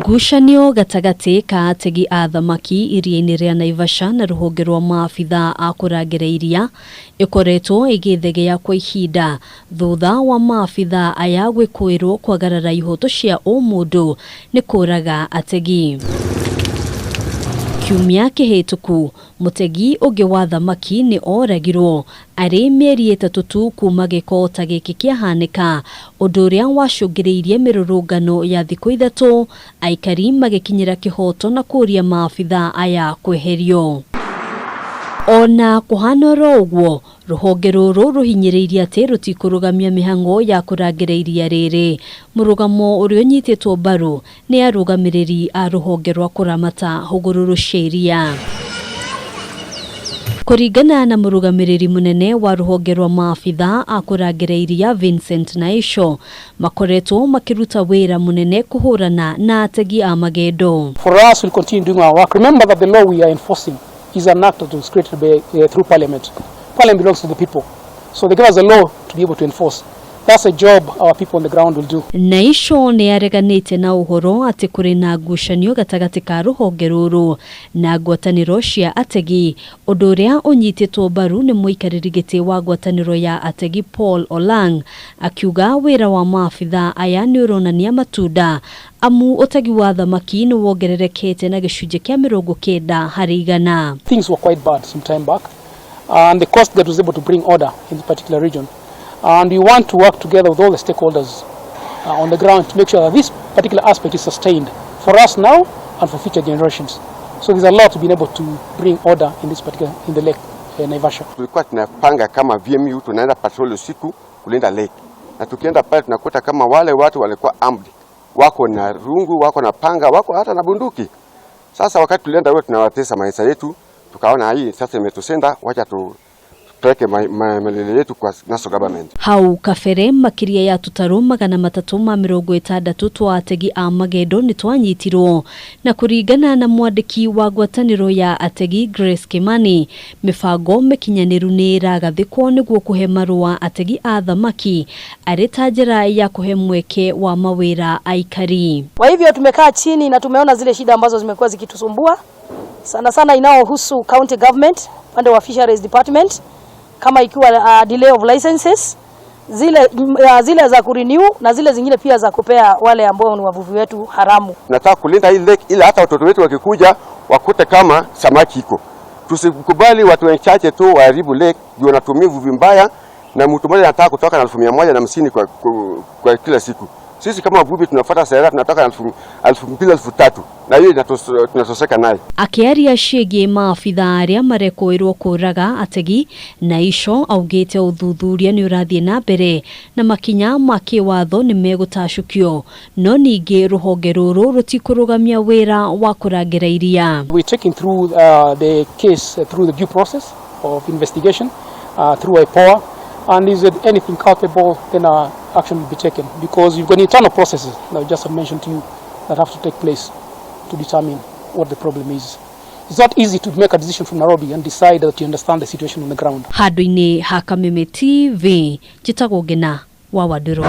Ngucanio gatagatĩ ka ategi a thamaki iria-inĩ rĩa Naivasha na rũhonge rwa maabithaa a kũrangĩra iria ĩkoretwo ĩgĩthegea kwa ihinda thutha wa maabithaa aya gwĩkũĩrwo kwagarara ihoto cia ũmũndũ nĩ kũraga ategi. Kiumia kĩhĩtũku mũtegi ũngĩ wa thamaki nĩ oragirwo arĩ mĩeri 3 tu kuma gĩko ta gĩkĩ kĩahanĩka, ũndũ ũrĩa wacũngĩrĩirie mĩrũrũngano ya thikũ 3 aikari magĩkinyĩra kĩhoto na kũria maabithaa aya kweherio. Ona kũhana oro ũguo, rũhonge rũrũ rũhinyĩrĩirie atĩ rũtikũrũgamia mĩhang'o ya kũrangĩra iria rĩrĩ. Mũrũgamo ũrĩa ũnyitĩtwo mbaru nĩ arũgamĩrĩri a rũhonge rwa kũramata hũgũrũrũ cia iria. Kũringana na mũrũgamĩrĩri mũnene wa rũhonge rwa maabithaa a kũrangĩra iria Vincent Naisho, makoretwo makĩruta wĩra mũnene kũhũrana na ategi a magendo. For us, we'll continue doing our work. Remember that the law we are enforcing is an act that was created through Parliament. Parliament belongs to the people. So they give us a law to be able to enforce. That's a job our people on the ground will do. Naisho nĩ areganĩte na ũhoro atĩ kũrĩ na ngucanio gatagatĩ ka rũhonge rũrũ na ngwatanĩro cia ategi, ũndũ ũrĩa ũnyitĩtwo mbaru nĩ mũikarĩri gĩtĩ wa ngwatanĩro ya ategi Paul Olang, akiuga wĩra wa maabithaa aya nĩ ũronania matunda amu ũtegi wa thamaki nĩ wongererekete na gĩcunjĩ kĩa 90%. Things were quite bad some time back, and the Coast Guard was able to bring order in this particular region. And we want to work together with all the stakeholders on the ground to make sure that this particular aspect is sustained for us now and for future generations. So there's a lot to being able to bring order in this particular, in the lake Naivasha. Tulikuwa tunapanga kama VMU tunaenda patrol usiku kulinda lake, na tukienda pale tunakuta kama wale watu walikuwa armed, wako na rungu, wako na panga, wako hata na bunduki. Sasa wakati tulienda wewe tunawatesa maisha yetu, tukaona hii sasa imetusenda, wacha tupeleke malele yetu kwa national government. Hau kabere makiria ya tũtarũ 360 twa ategi a magendo nĩ twanyitirwo, na kũringana na mwandĩki wa ngwatanĩro ya ategi Grace Kimani, mĩbango mĩkinyanĩru nĩ ĩragathĩkwo nĩguo kũhe marũa ategi a thamaki arĩ ta njĩra ya kũhe mweke wa mawĩra aikari. Kwa hivyo tumekaa chini na tumeona zile shida ambazo zimekuwa zikitusumbua sana sana inayohusu county government upande wa fisheries department, kama ikiwa delay of licenses zile za kurenew na zile zingine pia za kupea wale ambao ni wavuvi wetu haramu. Tunataka kulinda hii lake ili hata watoto wetu wakikuja wakute kama samaki iko. Tusikubali watu wachache tu waharibu lake juu wanatumia uvuvi mbaya, na mtu mmoja anataka kutoka na 150,000 kwa kila siku. Sisi kama wavuvi tunafuata sera, tunataka 2000, 3000, na hiyo tunatoseka nayo. Akĩaria ciĩgiĩ maabithaa arĩa marekũĩrwo kũraga ategi, Naisho augĩte ũthuthuria nĩ ũrathiĩ na mbere na makinya ma kĩwatho nĩ megũtacũkio, no ningĩ rũhonge rũrũ rũtikũrũgamia wĩra wa kũrangĩra iria. We're taking through the case through the due process of investigation through IPOA, and is it anything culpable, then action will be taken, because you've got internal processes that I just mentioned to you that have to take place to determine what the problem is. It's not easy to make a decision from Nairobi and decide that you understand the situation on the ground. Handũ-inĩ ha Kameme TV, njĩtagwo Ngena wa Wandũrũ.